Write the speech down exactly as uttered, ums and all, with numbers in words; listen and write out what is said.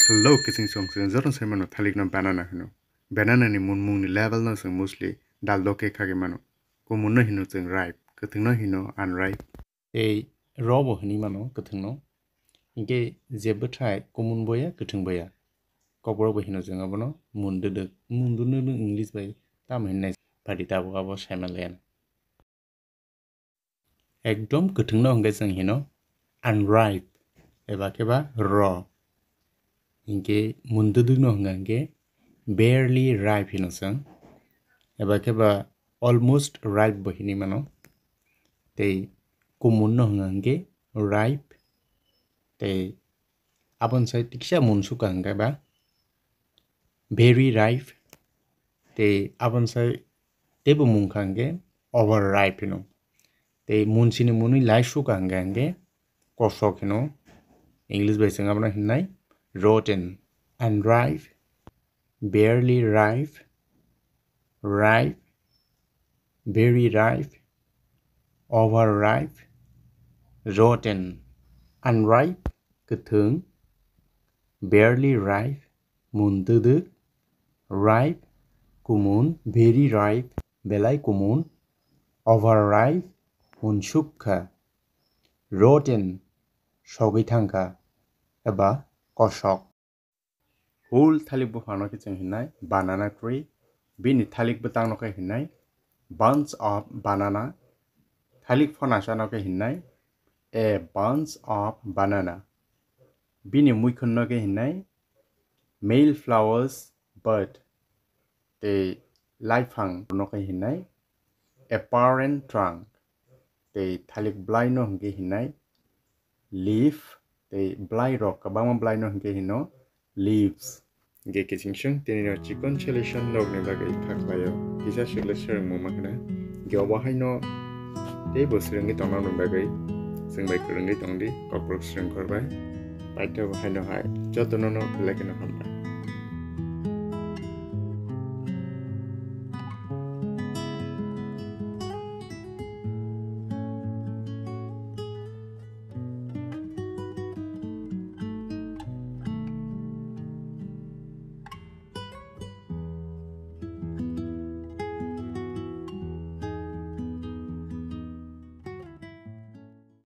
Hello, kiching song chwng joto sai mano thalik no banana hino. Banana ni munmung ni level no chwng mostly dal do khe khagwi mano. Kumun no hino chwng ripe, kwthwng no hino unripe. Tei ro bo hinwi mano kwthwng no. Hinkhe je bwthai kumun boya, kwthwng boya. Kokborok bo hino chwng abono mun dwdwk. Mun dwdwk no English bai tamo hinwi nai padi tabuk abo sai manliya. Ekdom kwthwng no hwnkhe chwng hino unripe eba khe ba raw. Hinkhe mun dwdwk no hwnkha hinkhe barely ripe hino chwng. Eba khe ba almost ripe bo hinwi mano. Tei kumun no hwnkha hinkhe ripe. Tei aboni sai tiksa mun sukha hinkhe ba very ripe. Tei aboni sai teibo mung kha hinkhe over ripe hino. Tei mun sini munwi lai sukha hinkhe hinkhe kosok hino. English bai chwng abono hinnai rotten, unripe, barely ripe, ripe, very ripe, over ripe, rotten, unripe, kwthwng, barely ripe, mun dwdwk, ripe, kumun, very ripe, belai kumun, over ripe, mun sukha, rotten, sogwi thangkha, eba kosok. Whole thalik buphang no khe chwng hinnai banana tree, bini thalik bwtang no khe hinnai bunch of banana, thalik phonasa no khe hinnai a bunch of banana, bini muikhun no khe hinnai male flowers bud, tei laiphang no khe hinnai a parent trunk, tei thalik blai no hwnkhe hinnai leaf, tei blai rok kwbangma blai no hwnkhe hino leaves. Hwnkhe kiching chwng tini no chikon solution rok ni bagwi kha khlaio, kisa swkle swrwngmung ma khna. Hwnkhe obo haino teibo swrwngwi tongna ni bagwi chwng bai kwrwngwi tongdi, kokborok swrwngkhor bai. Paithago haino hai jotono no belai kheno hambai.